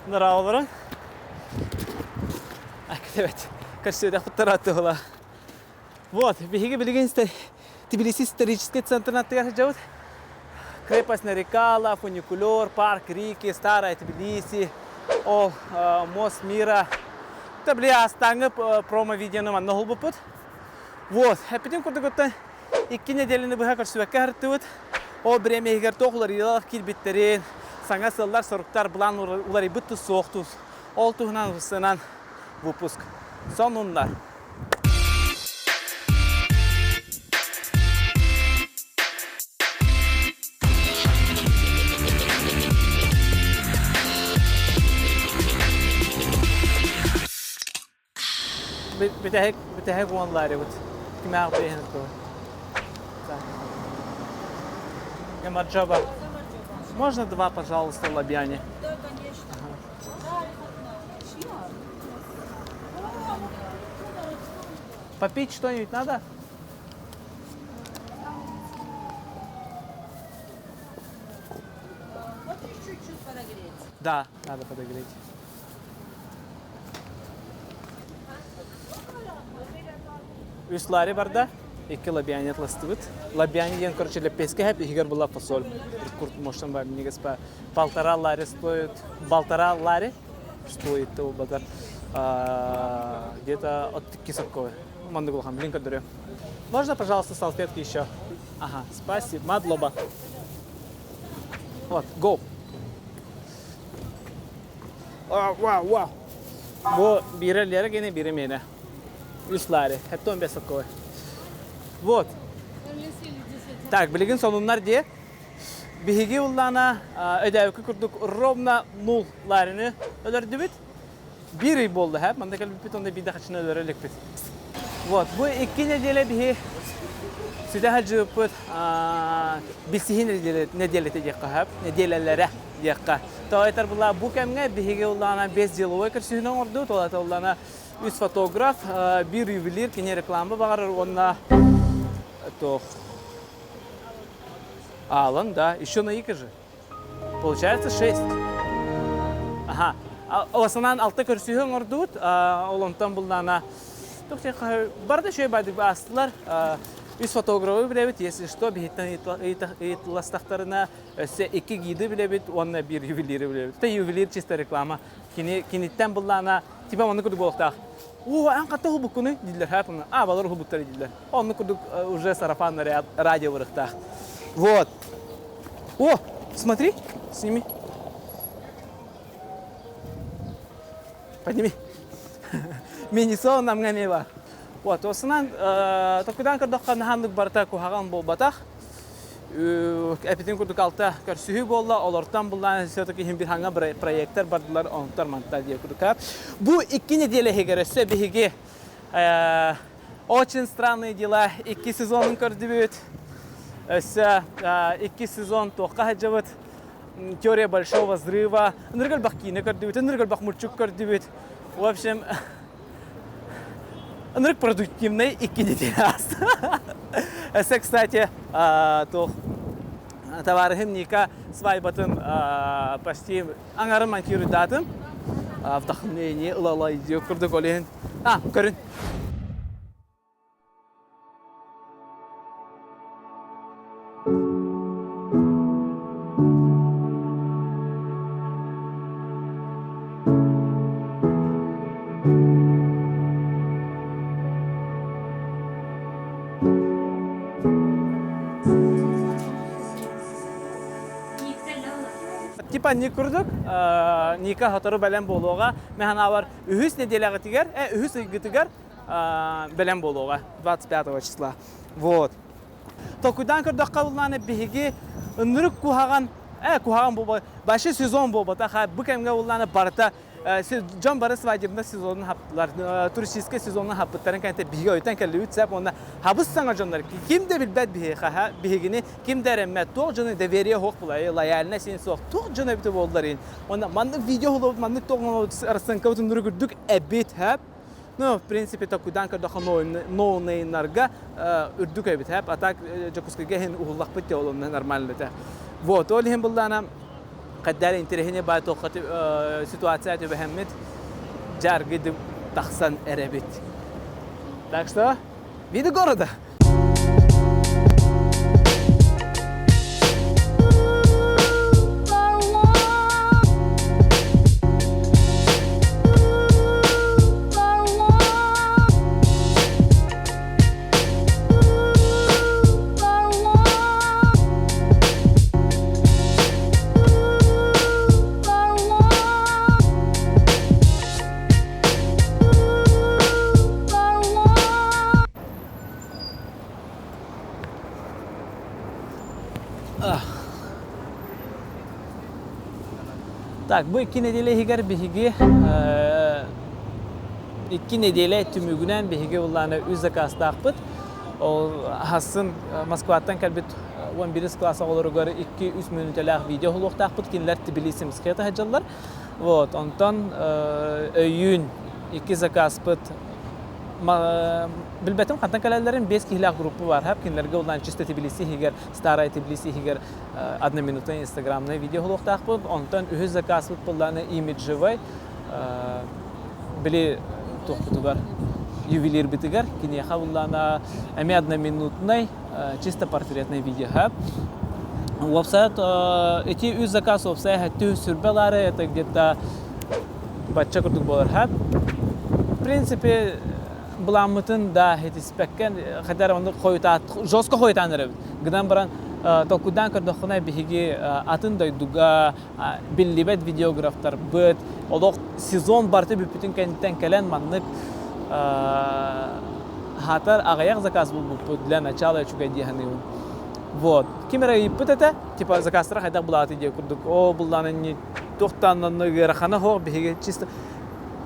Дорооболорун. Акытыбет. Көрсүөдэх туттарааттыһыла. Вот, биһиги билигин Тбилиси историческай центрын аттыгар сылдьабыт. Крепость Нарикала, фуникулер, парк Рики, Старая Тбилиси, ол мост мира. Это били астааҥҥы промо-видеоны манна уһулбуппут. Вот, эппитин курдук икки нэдиэлэни быһа көрсүбэккэ сырыттыбыт. Ол бириэмэ иһигэр туох уларыйыылар киирбиттэрин, саҥа сыаллар-соруктар, былаан уларыйбыт тус суох тус. Ол туһунан сынан выпуск. Сонуннар. Бүтэһик, бүтэһик уонлаарыбыт. Кимээх биэһин туһун. Гамарджоба. Можно два, пожалуйста, лобиани? Да, конечно. Попить что-нибудь надо? Хочешь чуть-чуть подогреть? Да, надо подогреть. Үс лари барда, икки лобиани атластыбыт. Лобиани диэн, короче, лэппиэскэ хэп, иһигэр была фасоль. Курт мощно бар, минигеспа. Полтора лари стоит, полтора лари стоит ол бадар. Где-то от кисокковый. Маннык улахан, блин, көрдөрүө. Можно, пожалуйста, салфетки еще? Ага, спасибо. Мадлоба. Вот, go. Вау, вау. Бу биирэ Лера гене, биирэ миэнэ. Үс лари. Хэтте 15 сокковой. Вот. Так, билигин сонуннар дии. Биһиги уллаана өдөөкү курдук ровно нул ларины өлөрдүбүт. Биир ый буолла һэ, манна кэлбиппит онно биир да хачына өлөрө иликпит. Вот, бу икки неделя биһи сүтэ сылдьыбыппыт билсиһии нэдиэлэтэ диэххэ сөп, нэдиэлэлэрэ диэххэ. Тоҕо этэр була бу кэмҥэ биһиги уллаана бес деловой көрсүһүүнү оҥордубут, ол это уллаана үс фотограф, биир ювелир, кини реклама баҕарар уонна туох Алан, да, еще на же. Получается шесть. Ага. Осанан алта көрсүһүү оҥордубут. Ол онтон буллаана барда үчүгэй баайдык аастылар. Үс фотографы билэбит, если что, биһиттэн ыйытыластахтарына, өссө икки гиды билэбит уонна биир ювелиры билэбит. Это ювелир чисто реклама. Кини киниттэн буллаана типа оннук курдук буолуохтаах. Оо, эн хатта уһубуккунуй дииллэр, ха А, балар уһубуттар дииллэр. Оннук курдук уже сарафан радио барыахтаах. Вот. О, смотри, сними. Подними. Минисо намҥа Вот, осынан токудан көрдөххө наһааннык барыта куһаҕан буолбатах. Эпитин курдук алта көрсүһүү буолла, олортон буллаан все-таки иһин бир хаҥа проекттар бардылар, онтор манта диye курдук. Бу икки неделя иһигэр өссө биһиги Очень странные дела икки сезонун көрдүбүт. Өссө икки сезон туохха сылдьабыт. Теория большого взрыва. Ынырык элбэх киинэ көрдүбүт, ынырык элбэх мульчук көрдүбүт. В общем, ынырык продуктивный икки неделя ааста. Өссө, кстати, туох товарыһым Ника свадьбатын почти аҥарын монтируйдаатым. Вдохновение ыла-ыла идиот курдук ол иһин. А, көрүн. Типа не курдук, Ника сотору бэлэм буолуоҕа. Мен санаабар үһүс нэдиэлэҕитигэр, үһүс ыйгытыгар бэлэм буолуоҕа 25 числа. Вот. Толкуйдаан көрдөххө буллааны биһиги ынырык куһаҕан, куһаҕан буолба, большой сезон буолбатах, бу кэмҥэ буллааны барыта дьон бары свадебный сезонун хаптылар, туристическай сезонун хаппыттарын кэнниттэн биһиги өйтөн кэллибит сөп уонна хабыс саҥа дьоннор ким да билбэт биһиэхэ биһигини ким да эрэммэт туох дьону доверие суох булай лояльность син суох туох дьон эбитэ буоллар ин уонна маннык видео уһулубут маннык туох расценкабыт ынырык үрдүк эбит хэп ну в принципе толкуйдаан көрдөххө ноунейнарга үрдүк эбит хэп а так Дьокуускайга иһин уһуллахпыт ол онно нормально этэ вот ол иһин буллаана. Хайдаар интэриэһинэй баай туохха ситуация түбэһэммит дьааргы тахсан эрэбит. Так что, виды города. Так, бу икки нэдиэлэ иһигэр биһиги икки нэдиэлэ түмүгүнэн биһиги улаана үс заказтаахпыт. Ол хасын Москваттан кэлбит 11 класс оҕолоругар 2-3 мүнүүтэлээх видео уһулуохтаахпыт. Кинилэр Тбилиси Мсхета сылдьаллар. Вот, онтон өйүүн икки заказпыт билбэтим хантан кэлэллэрин биэс киһилээх группа бар хап кинилэргэ улаан чисто Тбилиси иһигэр старая Тбилиси иһигэр одноминутный инстаграмный видео уһулуохтаахпыт. Онтон үһүс заказпыт буоллаҕына имиджевай били туохпутугар ювелирбитигэр киниэхэ буллаана эмиэ одноминутный чисто портретный видео уопсайа ити үс заказ уопсайа тү сүрбэ лаары это где-то бачча курдук буолар ха в принципе былааммытын да хитиспэккэ хотя оннук хойутаат жестко хойутаан эрэбит гынан баран толкуйдаан көрдөххүнэ биһиги атын дойдуга биллибэт видеографтарбыт олох сезон барыта бүппүтүн кэнниттэн кэлэн маннык хаатар аҕыйах заказ булбуппут для начала үчүгэй дии саныыбын. Вот. Ким эрэ ыйыппыт этэ, типа заказтара хайдах булааты диye курдук. О, буллааны не туохтан онно ыарахана суох биһиги чисто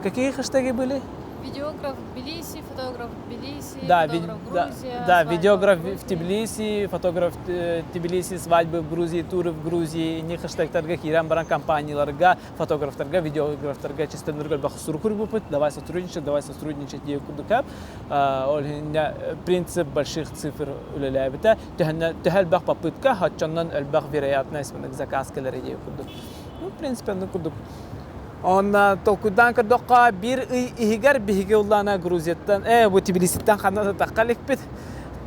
Какие хэштеги были? Видеограф в Тбилиси, фотограф в Тбилиси, да, фотограф да, Грузия, да, свадьба видеограф в в Грузии. Тбилиси, фотограф Тбилиси, свадьбы в Грузии, туры в Грузии, не хэштегтарга киирэн баран компанияларга, фотографтарга, видеографтарга чисто элбэх сурук давай сотрудничать, давай сотрудничать диye курдука. Ол принцип больших цифр үлэлээбитэ. Төһө элбэх попытка, оччоннон элбэх вероятность заказ кэлэр диye курдук. Ну, в принципе, ну курдук. Онно толкуйдаан көрдөххө, биир ый иһигэр биһиги улаана Грузияттан, бу Тбилиситтэн ханна да тахха иликпит.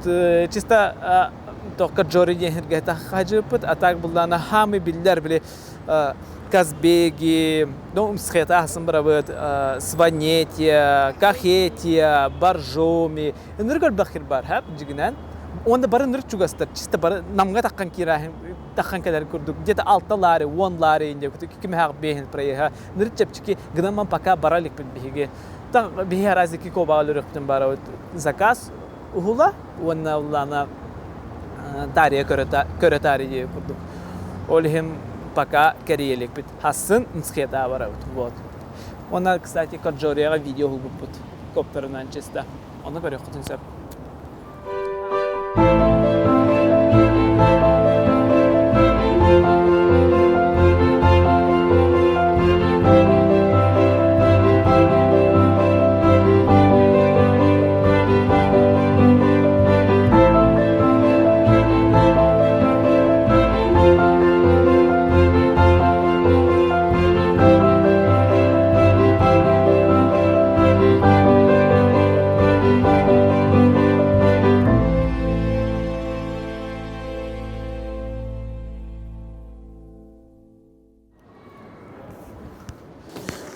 Чисто тоққа Джори диэн сиргэ таххажыппыт, а так буллаана хаамый биллэр били Казбеги, ну, Мцхета асын барабыт, Сванетия, Кахетия, Боржоми, ынырык элбэх сир бар, хэп, дьигинэн. Уонна бары ынырык чугастар, чисто бары намга таххан киирээһин таххан кэлэр курдук где-то алта лари, уон лари инде кимэһээх биэһин проеһа нырыт чэпчэки гынан пока бара иликпит биһиги биһи аразики кобаҕа өлөрүөхпүтүн баарабыт заказ уһула уонна улаана таарыйа көрө таарыйа курдук ол иһин пока кэрийэ иликпит хассын мцхета барабыт вот уонна кстати Коджорияҕа видео уһулбуппут коптерынан чисто ону көрүөххүтүн сөп.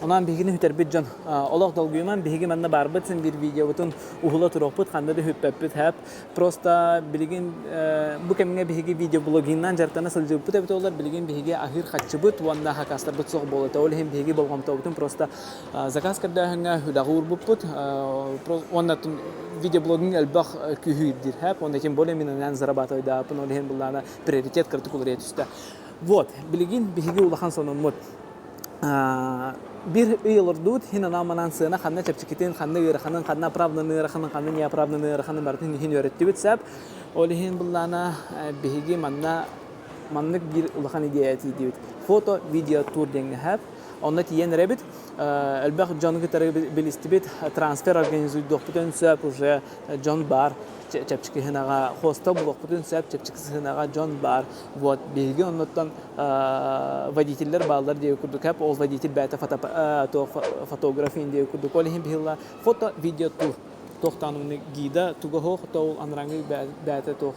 Онон биһигини сүтэрбит дьон олох долгуйуман биһиги манна барбыт син биир видеобутун уһула туруохпут ханна да сүппэппит хэп просто билигин бу кэмҥэ биһиги видеоблогиннан дьарыктана сылдьыбыппыт эбит олар билигин биһиги аһыыр хаччыбыт уонна хакастарбыт суох буолуо ол иһин биһиги болҕомтобутун просто заказ көрдөөһүҥҥэ үлэҕэ уурбуппут уонна видеоблогинг элбэх күүһү ирдиир хэп уонна тем более мин анаан зарабатывайдааппын ол иһин былаана приоритет кыратык уларыйа түстэ вот билигин биһиги улахан сонуммут биир ый олордубут иһин анаан манаан сыана ханна чэпчэкитин ханна ыараханын ханна оправданный ыараханын ханна неоправданный ыараханын барытын иһин үөрэттибит сэп ол иһин былаана биһиги манна маннык биир улахан идея тиийдибит фото видео тур диэҥҥэ хэп Онно тиийэн эрэбит. Элбэх дьону кытары билистибит. Трансфер организуйдуохпутун сөп уже дьон баар. Чэпчэки сыанаҕа хоста булуохпутун сөп, чэпчэки сыанаҕа дьон баар. Вот биһиги оннуттан водителлэр бааллар диэки курдук хэп, ол водитель бэйэтэ фотограф диэки курдук. Ол иһин биһиги фото, видео тур туохтаан гида туга суох, ол анарааҥҥы бэйэтэ туох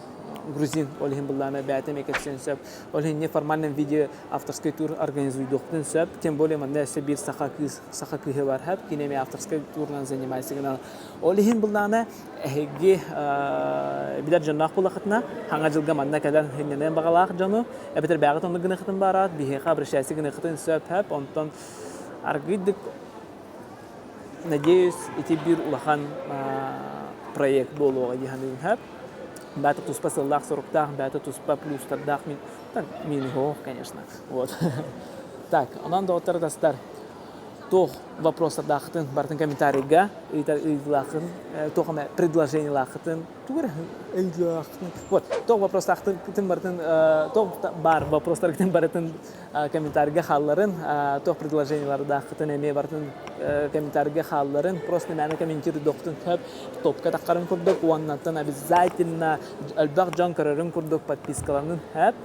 грузин, ол иһин былаана бэйэтэ эмиэ кэпсиэн сөп. Ол иһин неформальном видео авторский тур организуйдуохпутун сөп. Тем более манна өссө биир саха кыыс саха кыыһы бар хэп, кини эмиэ авторский турунан занимается гынан. Ол иһин былаана эһиги билэр дьонноох буоллаххытына, хаҥа дьылга манна кэлэн сынньаныан баҕалаах дьону, эбэтэр бэйэҕит оннук гыныаххытын баараат, биһиэхэ обращайся гыныаххытын сөп хэп, онтон аргыйдык надеюсь, ити биир улахан проект буолуоҕа дии саныыбын сөп. Бэйэтэ туспа сыаллаах-соруктаах, бэйэтэ туспа плюстардаах, минуһов, конечно. Вот. Так, онон доҕоттор атастар, туох вопростардааххытын барытын комментарийга ыйытар ыйытыылааххын, туох эмэ предложениелааххытын, тугу эрэ ыйытыылааххытын, вот, туох вопростаахтын барытын, туох баар вопростаргытын барытын комментарийга хаалларын, туох предложениелардааххытын эмиэ барытын комментарийга хаалларын, просто мээнэ комментируйдуохтун сөп, топка таххарын курдук, уоннаттан обязательно элбэх дьон көрөрүн курдук подпискаланын сөп,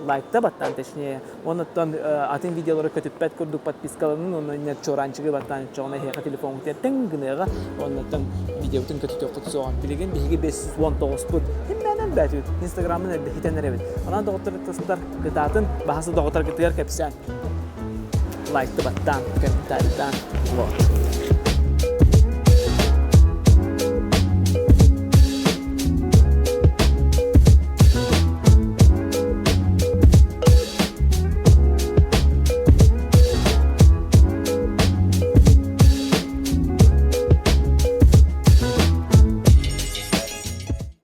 лайкта баттаан точнее, оннуттан атын видеолары көтүппэт курдук подпискаланын, онно чуораанчыгы баттаан чоҕуна эһиэхэ телефоҥҥутугар тэҥ гыныаҕа, оннуттан видеобутун көтүтүөххүт суоҕа. Билигин биһиги 519-пут. Киммээнэн бээтүт. Инстаграмын эрдэ хитэн эрэбит. Онон доҕоттор тастар кытаатын, баһасы доҕотторгутугар кэпсээн. Лайкты баттаан, комментарийдаан. Вот.